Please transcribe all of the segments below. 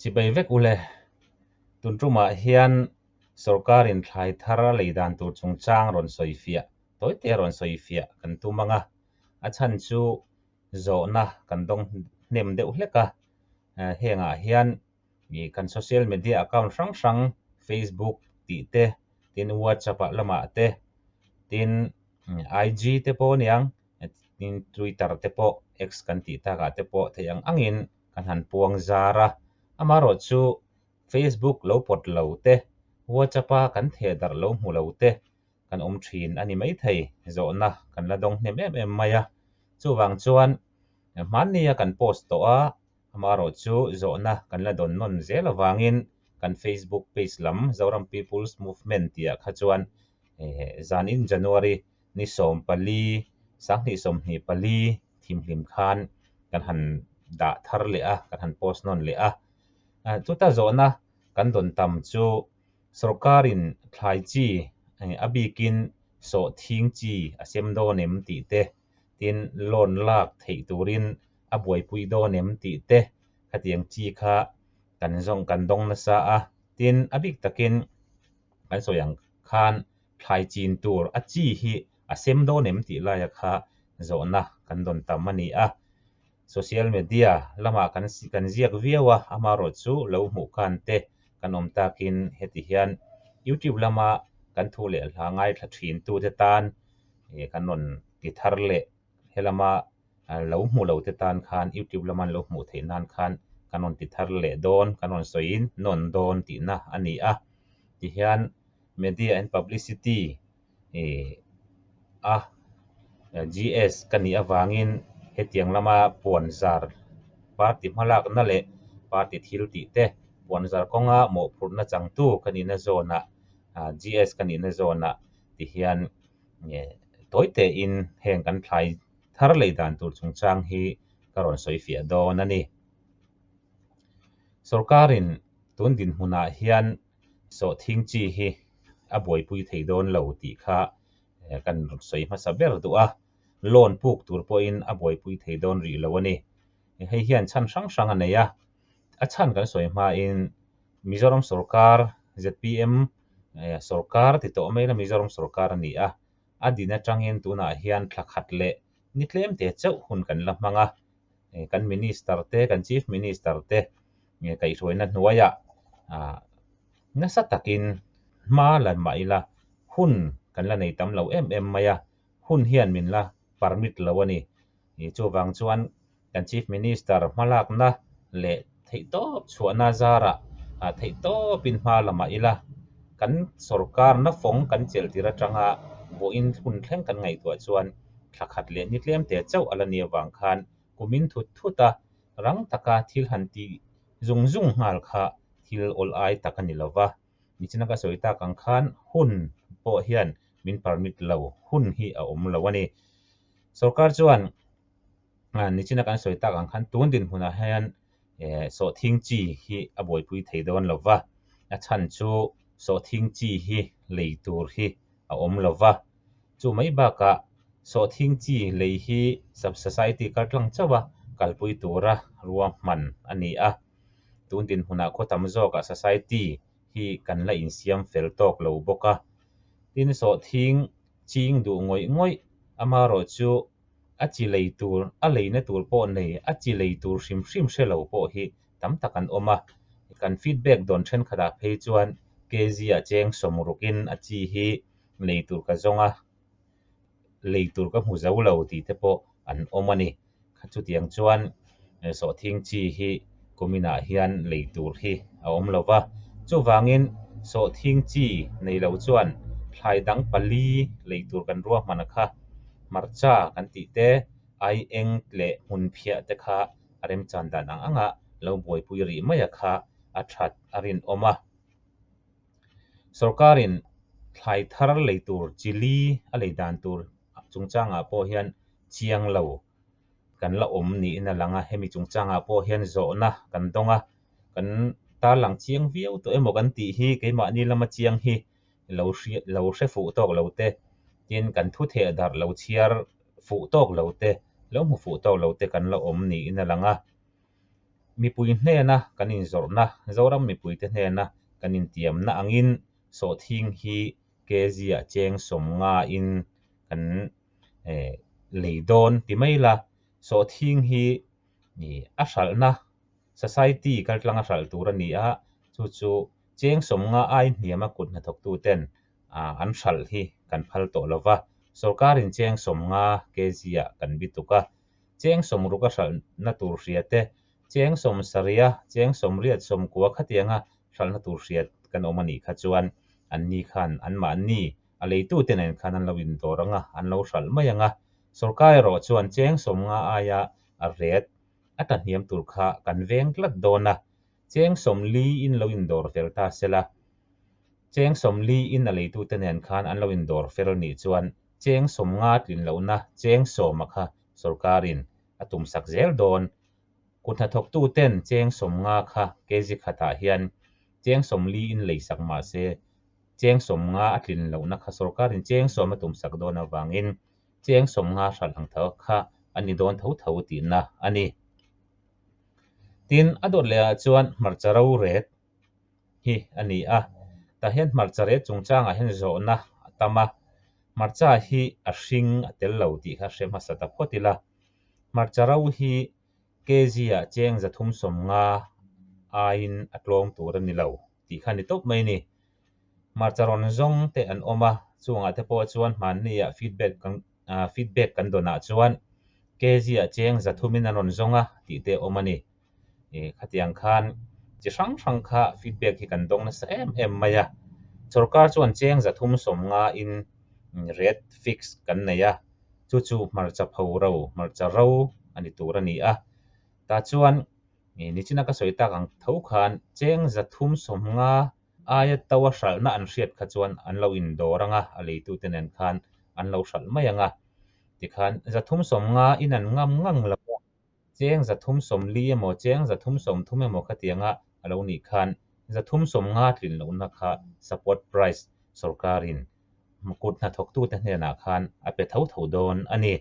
Chibai vek ule, tun tumah hian sorkarin thlai thar a lei dan tur chungchang rawn sawi fiah, tawite rawn sawi fiah kan tum ang a, a chhan chu zawhna kan dawng hnem deuh hlek a, hengah hian kan social media account hrang hrang Facebook tih te, tin WhatsApp ah lamah te, tin IG te pawh aniang, tin Twitter te pawh X kan tih takah te pawh theih ang angin kan han puang zar a, amaherawh chu Facebook lo pawt lo te, WhatsApp a kan theh darh lo hmu lo te kan awm thin a ni maithei, zawhna kan la dawng hnem em em mai a, chuvang chuan hmannia kan post tawh a, amaherawh chu zawhna kan la dawn nawn zel avangin kan Facebook page lam Zoram People's Movement tihah kha chuan zanin January ni 14, 2024 thimhlim khan kan han dah thar leh a, kan han post nawn leh a. Chuta zawhna kan dawn tam chu sorkarin thlai chi a bikin sawhthing chi a sem dawn em tih te, tin loan lak theih turin a buaipui dawn em tih te khatiang chi kha kan zawng kan dawng nasa a. Tin a bik takin kan sawi ang khan thlai chin tur a chi hi a sem dawn em tih laia kha zawhna kan dawn tam a ni a. Social media lamah kan kan ziak viau a, amaherawh chu lo hmuh khan te kan awm takin heti hian YouTube lama kan thu leh hla ngaithla thin tute tan kan rawn ti thar leh helama lo hmu lo te tan khan YouTube lama an lo hmuh theih nan khan kan rawn ti thar leh dawn, kan rawn sawiin nawn dawn tihna a ni a. Tihian Media and Publicity a GS ka nih avangin hetiang lama puan zar party hmalakna leh party thil tih te puan zar kawnga mawhphurhna changtu ka nihna zawnah GS ka nihna zawnah tihian tawi tein heng kan thlai thar lei dan tur chungchang hi ka rawn sawi fiah dawn a ni. Sorkarin tun dinhmunah hian sawhthing chi hi a buaipui thei dawn lo tih kha kan sawi hmasa ber duh a, loan puk tur pawhin a buaipui thei dawn rih lo a ni. Hei hian chhan hrang hrang a nei a, a chhan kan sawi hmain Mizoram sorkar zpm sorkar ti tawh mai la Mizoram sorkar a ni a, a din atangin tunah hian thla khat leh ni tlem te chauh hun kan la hmang a, kan minister te kan chief minister te kaihhruaina hnuaiah nasa takin hma la mah ila hun kan la nei tam lo em em mai a, hun hian min la permit lo a ni. Chuvang chuan kan chief minister hmalakna leh theihtawp chhuahna zarah theihtawpin hma la mah ila kan sorkarna fawng kan chelh tir atanga vawiin hun thleng kan ngaihtuah chuan thla khat leh ni tlem te chauh a la ni avang khan kumin thut thut a rang taka thil han tih zung zung nghal kha thil awl ai tak a ni lo va, nichina ka sawi tak ang khan hun pawh hian min permit lo hun hi a awm lo a ni. Sorkar chuan nichina kan sawi tak ang khan tun dinhmunah hian sawhthing chi hi a buaipui thei dawn lo va, a chhan chu sawhthing chi hi lei tur hi a awm lo va, chu mai bakah sawhthing chi lei hi sub society kaltlang chauh a kalpui tura ruahman a ni a, tun dinhmunah khaw tam zawkah society hi kan la insiam fel tawk lo bawk a, tin sawhthing ching duh ngawih ngawih amaherawh chu a chi lei tur, a leina tur pawh nei, a chi lei tur hrim hrim hre lo pawh hi tam tak an awm a. Kan feedback dawn thenkhatah phei chuan kg ah cheng sawmrukin a chi hi lei tur ka zawng a, lei tur ka hmu zo lo tih te pawh an awm a ni. Chutiang chuan sawhthing chi hi kuminah hian lei tur hi a awm lo va, chuvangin sawhthing chi nei lo chuan thlai dang pali lei tur kan ruahman a kha, hmarcha kan tih te, aieng leh hmunphiah te kha a remchan dan ang anga lo buaipui rih mai a kha a that a rinawm a. Sorkarin thlai thar lei tur chi li a lei dan tur chungchangah pawh hian chiang lo kan la awm niin a lang a, hemi chungchangah pawh hian zawhna kan dawng a, kan tarlang chiang viau tawh emaw kan tih hi keimahni lama chiang hi lo hria lo hre fuh tawk lo te, tin kan thu theh darh lo chhiar fuh tawk lo te, lo hmu fuh tawk lo te kan la awm niin a lang a. Mipui hnena kan inzawrhna, Zoram mipuite hnena kan intiamna angin sawhthing hi kg-ah cheng sawmngain kan lei dawn ti mai la, sawhthing hi a hralhna society kaltlang a hralh tur a ni a, chu chu cheng sawmnga ai hniama kut hnathawktuten an hralh hi kan phal tawh lo va, sorkarin cheng sawmnga kg-ah kan bituk a, cheng sawmruk a hralhna tur hria te, cheng sawmsarih a, cheng sawmriat sawmkua khatianga hralhna tur hria kan awm a nih kha chuan anni khan anmahni a leitute nen khan an lo indawr ang a, an lo hralh mai ang a, sorkar erawh chuan cheng sawmnga aia a ret a ta hniam tur kha kan veng tlat dawn a, cheng sawmli in lo indawr fel ta sela, cheng sawmli in a leitute nen khan an lo indawr fel nih chuan cheng sawmnga tlin lohna cheng sawma kha sorkarin a tumsak zel dawn. Kut hnathawktuten cheng sawmnga kha kg khatah hian cheng sawmli in leisak mah se cheng sawmnga a tlin lohna kha sorkarin cheng sawm a tumsak dawn avangin cheng sawmnga hralh ang tho kha a ni dawn tho tho tihna a ni. Tin, a dawt lehah chuan hmarcha ro ret hi a ni a, tah hian hmarcha ret chungchangah hian zawhna a tam a, hmarcha hi a hring a tel lo tih kha hre hmasa ta phawt ila, hmarcha ro hi kg-ah cheng 350 aiin a tlawm tur a ni lo tih kha a ni tawp mai a ni. Hmarcha rawn zawng te an awm a, chungah te pawh chuan hmanni-ah feedback kan feedback kan dawnah chuan kg-ah cheng 300-in an rawn zawng a tih te a awm a ni. Khatiang khan chi hrang hrang kha feedback hi kan dawng nasa em em mai a. Sorkar chuan cheng 350-in rate fix kan nei a, chu chu hmarcha pho ro, hmarcha ro a ni tur a ni a. Tah chuan nichina ka sawi tak ang tho khan cheng 350 aia to a hralhna an hriat kha chuan an lo indawr ang a, a leitute nen khan an lo hralh mai ang a. Tikhan 350-in an ngam ngang lo a. Cheng 340 emaw cheng 330 emaw khatianga a lo nih khan 350 tlin lohna kha support price sorkarin kut hnathawktute hnenah khan a pe tho tho dawn a ni.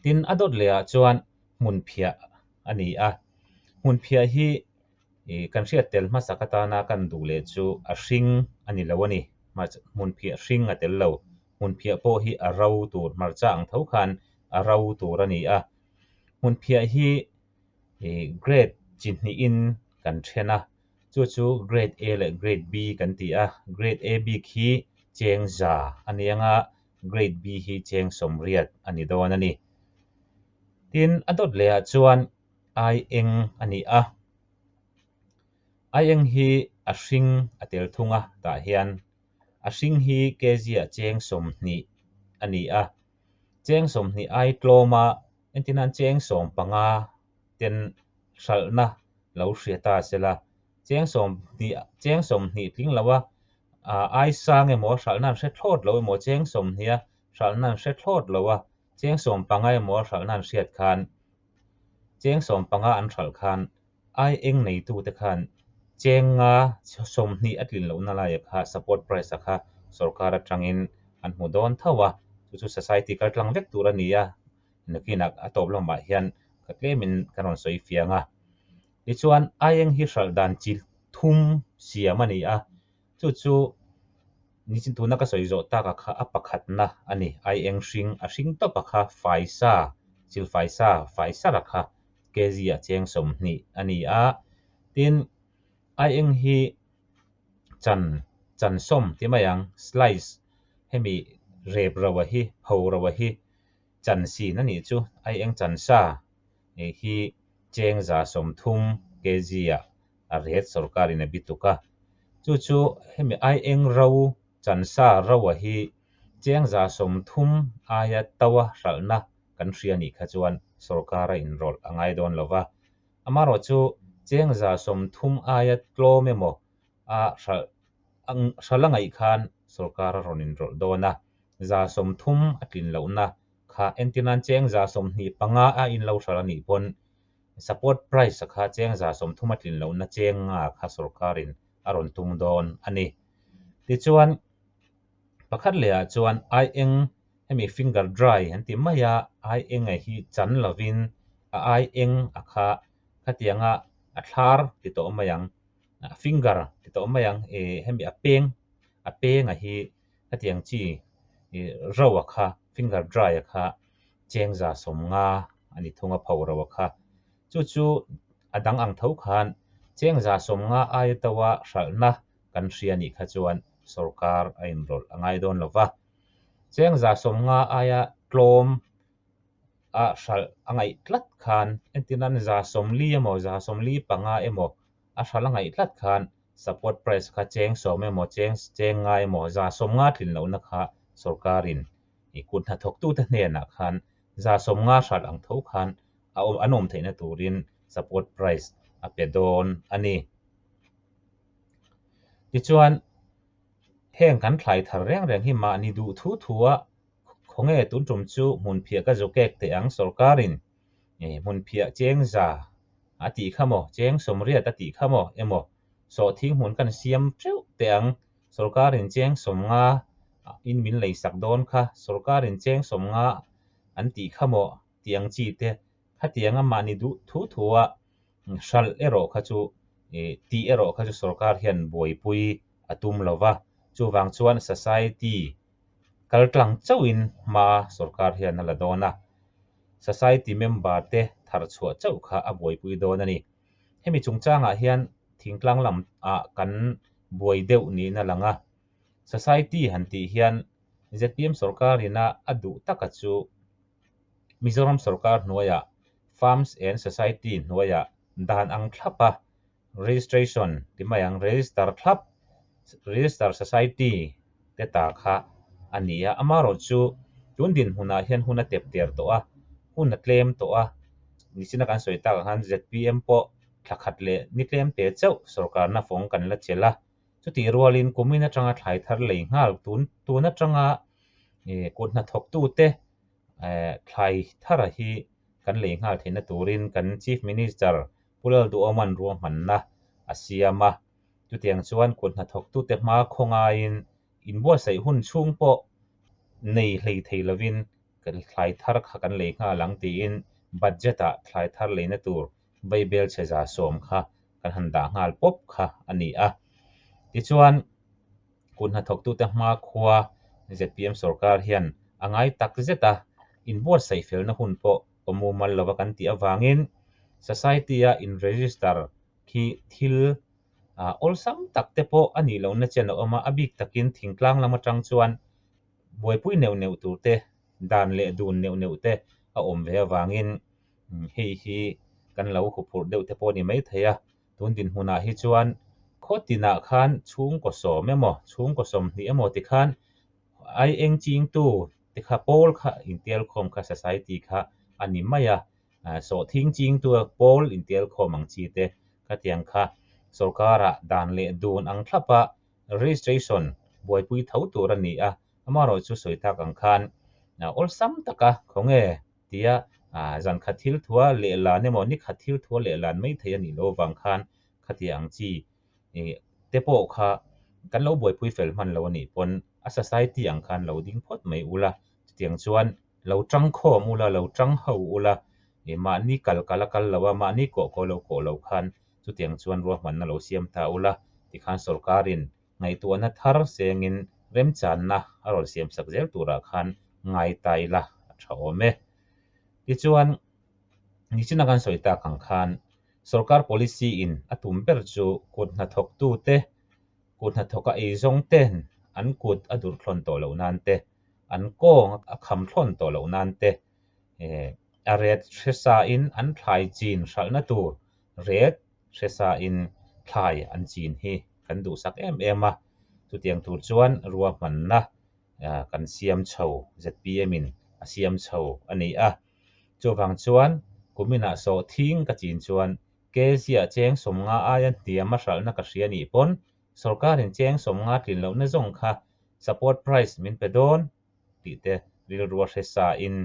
Tin, a dawt lehah chuan hmunphiah a ni a. Hmunphiah hi kan hriat tel hmasak atana kan duh leh chu a hring a ni lo a ni. Hmunphiah hring a tel lo. Hmunphiah pawh hi a ro tur hmarcha ang tho khan a ro tur a ni a. Hmunphiah hi grade chi hnihin kan then a, chu chu grade A leh grade B kan ti a. Grade A bik hi cheng za a ni ang a, grade B hi cheng 80 a ni dawn a ni. Tin, a dawt lehah chuan ai eng a ni a. Ai eng hi a hring a tel thung a, tah hian a hring hi kg-ah cheng 20 a ni a. Cheng 20 ai tlawma entirnan cheng 15 ten hralhna lo hria ta sela, cheng 20 cheng 20 tling lo a, ai sang emaw hralhna an hre thlawt lo emaw cheng 20 a hralhna an hre thlawt lo a, cheng 15 emaw hralhna an hriat khan cheng 15 an hralh khan ai eng neitute khan cheng nga 20 a tlin lohna laia kha support price a kha sorkar atangin an hmu dawn tho a, chu chu society kaltlang vek tur a ni a, nakinah a tawp lamah hian ka tlemin kan rawn sawi fiang a. Tichuan ai eng hi hralh dan chi thum siam a ni a, chu chu nichin tuna ka sawi zawh taka kha a pakhatna a ni. Ai eng hring a hring tawp a kha fai sa, chil fai sa, fai sara kha kg-ah cheng 20 a ni a. Tin, ai eng hi chan chan sawm ti mai ang, slice hemi rep ro a hi, pho ro a hi chan sin a nih chu, ai eng chan sa hi cheng 130 kg-ah a ret sorkarin a bituk a. Chu chu hemi ai eng ro chan sa ro a hi cheng 130 aia to a hralhna kan hria nih kha chuan sorkar a inrawlh a ngai dawn lo va. Amaherawh chu cheng 130 aia tlawm emaw a hralh hralh a ngaih khan sorkar a rawn inrawlh dawn a. 130 a tlin lohna kha entirnan cheng 25 a in lo hralh a nih pawn support price a kha cheng 130 a tlin lohna cheng nga kha sorkarin a rawn tum dawn a ni. Tichuan pakhat lehah chuan ai eng hemi finger dry an ti mai a, ai eng a hi chan lovin a ai eng a kha Khatianga a thlar ti tawh mai ang, a finger ti tawh mai ang, ih hemi a peng a penga hi khatiang chi ih ro a kha finger dry a kha cheng 150 a ni thung a pho ro a kha. Chu chu a dang ang tho khan cheng 150 aia to a hralhna kan hria nih kha chuan sorkar a inrawlh a ngai dawn lo va. Cheng 150 aia tlawm a hralh a ngaih tlat khan entir nan 40 emaw 45 emaw a hralh a ngaih tlat khan support price kha cheng 10 emaw cheng cheng 5 emaw 150 tlin lohna kha sorkarin kut hnathawktute hnenah khan 150 hralh ang tho khan a awm an awm theihna turin support price a pe dawn a ni. Tichuan heng kan thlai thar reng reng hi mahni duh thu thu a khawnge tun tum chu hmunphiah ka zu kek teh ang sorkarin hmunphiah cheng za a tih kha maw cheng 80 a tih kha maw emaw sawhthing hmun kan siam teuh teh ang sorkarin cheng 50 in min lei sak dawn kha sorkarin cheng 50 an tih kha maw tih ang chi te khatianga mahni duh thu thu a hralh erawh kha chu tih erawh kha chu sorkar hian buaipui a tum lo va chuvang chuan society kal tlang chauhin hma sorkar hian a la dawn a society member te thar chhuah chauh kha a buaipui dawn a ni. Hemi chungchangah hian thingtlang lam ah kan buai deuh niin a lang a society han tih hian ZPM sorkarina a duh taka chu Mizoram sorkar hnuaiah Farms and Society hnuaiah dan ang thlap a registration ti mai ang register thlap register society te ta kha a ni a amaherawh chu tun dinhmunah hian hun a tep der tawh a hun a tlem tawh a nichina kan sawi tak ang khan ZPM pawh thla khat leh ni tlem te chauh sorkarna fawng kan la chelh a chutih rualin kumin atanga thlai thar lei nghal tun tun atanga kut hnathawktute thlai thara hi kan lei nghal theihna turin kan Chief Minister Pu Lalduhawma'n ruahmanna a siam a. Chutiang chuan kut hnathawktute hma khawngaiin inbuatsaih hun chhung pawh nei hlei thei lovin kan thlai thar kha kan lei nghal ang tiin budget-ah thlai thar leina tur vaibel chhe 10% kha kan han dah nghal pawp kha a ni a. Tichuan kut hnathawktute hma khua ZPM sorkar hian a ngai tak zet a inbuatsaih felna hun pawh awm mumal lova kan tih avangin society-a in-register khi thil awlsam tak te pawh a nih lohna chen a awm a, a bik takin thingtlang lam atang chuan buaipui neuh neuh tur te dan leh dun neuh neuh te a awm ve avangin hei hi kan lo huphurh deuh te pawh a ni maithei a. Tun dinhmunah hi chuan khaw tinah khan chhungkaw 10 emaw chhungkaw 20 emaw tikhan ai eng chingtu te kha pawl kha intial khawm kha society kha a ni mai a sawhthing chingtu pawl intial khawm ang chi te khatiang kha sorkarah dan leh dun ang thlapa registration buaipui tho tur a ni a amaherawh chu sawi tak ang khan awlsam taka khawnge tia zan khat thil thua leh lan emaw ni khat thil thua leh lan mai thei a nih loh avang khan khatiang ang chi te pawh kha kan lo buaipui fel hman lo a nih pawn a society ang khan lo ding phawt mai ula chutiang chuan lo tang khawm ula lo tang ho ula mahni kal kal a kal lo a mahni kawh kawh lo kawh lo khan chutiang chuan ruahmanna lo siam ta ula tikhan sorkarin ngaihtuahna thar sengin remchanna a rawn siam sak zel turah khan ngai ta ila a tha awm e. Tichuan nichina kan sawi tak ang khan sorkar policy in a tum ber chu kut hnathawktute kut hnathawka eizawng ten an kut a dur thlawn tawh loh nan te an kawng a kham thlawn tawh loh nan te a ret hresa in an thlai chin hralhna tur ret hresa in thlai an chin hi kan duhsak em em a chutiang tur chuan ruahmanna kan siam chho ZPM in a siam chho a ni a chuvang chuan kuminah sawhthing ka chin chuan kg-ah cheng 50 aia hniam a hralhna ka hria nih pawn sorkarin cheng 50 tlin lohna zawng kha support price min pe dawn tih te rilru a hresa in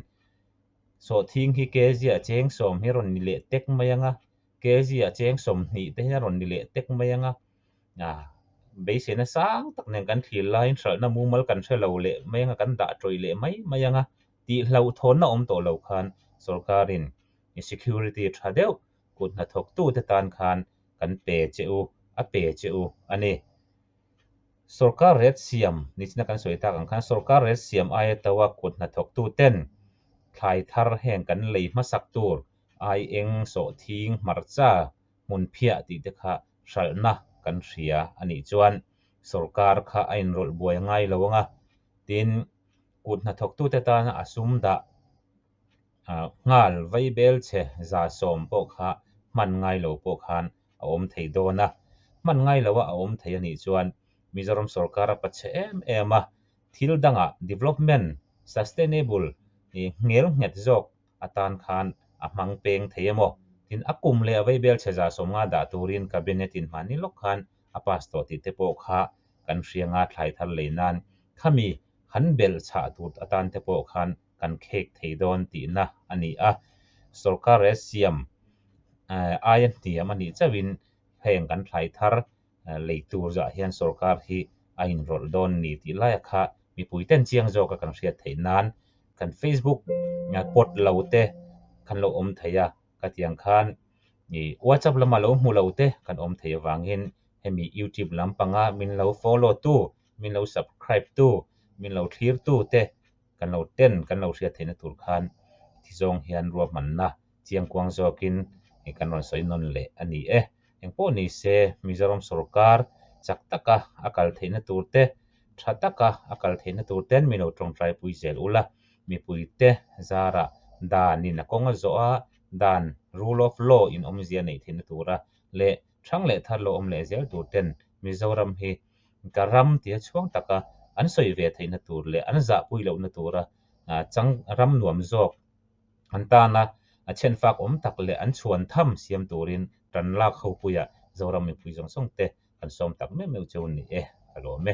sawhthing hi kg-ah cheng 10 hi rawn ni leh tek mai anga kg-ah cheng 20 te hi a rawn ni leh tek mai anga beiseina sang tak nen kan thlir laiin hralhna mumal kan hre lo leh mai anga kan dah tawih leh mai mai anga tih hlauhthawnna awm tawh lo khan sorkarin security tha deuh kut hnathawktute tan khan kan pe che u, a pe che u a ni. Sorkar ret siam nichina kan sawi tak ang khan sorkar ret siam aia to a kut hnathawktuten thlai thar heng kan lei hmasak tur aieng, sawhthing, hmarcha, hmunphiah tih te kha hralhna kan hria a nih chuan sorkar kha a inrawlh buai ngai lo ang a, tin kut hnathawktute tana a sum dah nghal vaibel chhe 110 pawh kha hman ngai lo pawh khan a awm thei dawn a, hman ngai loa a awm thei a nih chuan Mizoram sorkar a pachhe em em a, thil dangah development sustainable nghel nghet zawk atan khan a hmang peng thei emaw? Tin, a kum leh a vaibel chhe 150 dah turin Cabinet in hmanni lawk khan a pass tawh tih te pawh kha kan hria nga thlai thar lei nan khami han belh chhah tur atan te pawh khan kan khek thei dawn tihna a ni a. Sorkar rel siam aia hniam a nih chauhin heng kan thlai thar lei tur zah hian sorkar hi a inrawlh dawn ni tih laia kha mipui ten chiang zawka kan hriat theih nan kan Facebook pawt lo te kan lo awm thei a, khatiang khan WhatsApp lama lo hmu lo te kan awm thei avangin hemi YouTube lampanga min lo follow tu, min lo subscribe tu, min lo thlir tu te kan lo ten kan lo hriat theihna tur khan thi zawng hian ruahmanna chiangkuang zawkin kan rawn sawi nawn leh a ni e. Engpawh ni se Mizoram sorkar chak taka a kal theihna tur te, tha taka a kal theihna tur ten min lo tawngtai pui zel ula, mipuite zarah danin a kawng a zawh a, dan, rule of law, in awmzia neih theihna tura leh thang leh thar lo awm leh zel tur ten Mizoram hi ka ram tia chhuang taka an sawi ve theihna tur leh an zahpui lohna tura chang ram nuam zawk an tana a chhenfak awm tak leh an chhuan tham siam turin tan lak ho puiah Zoram mipui zawng zawng te kan sawm tak meuh meuh cheu ni e, ka lawm e.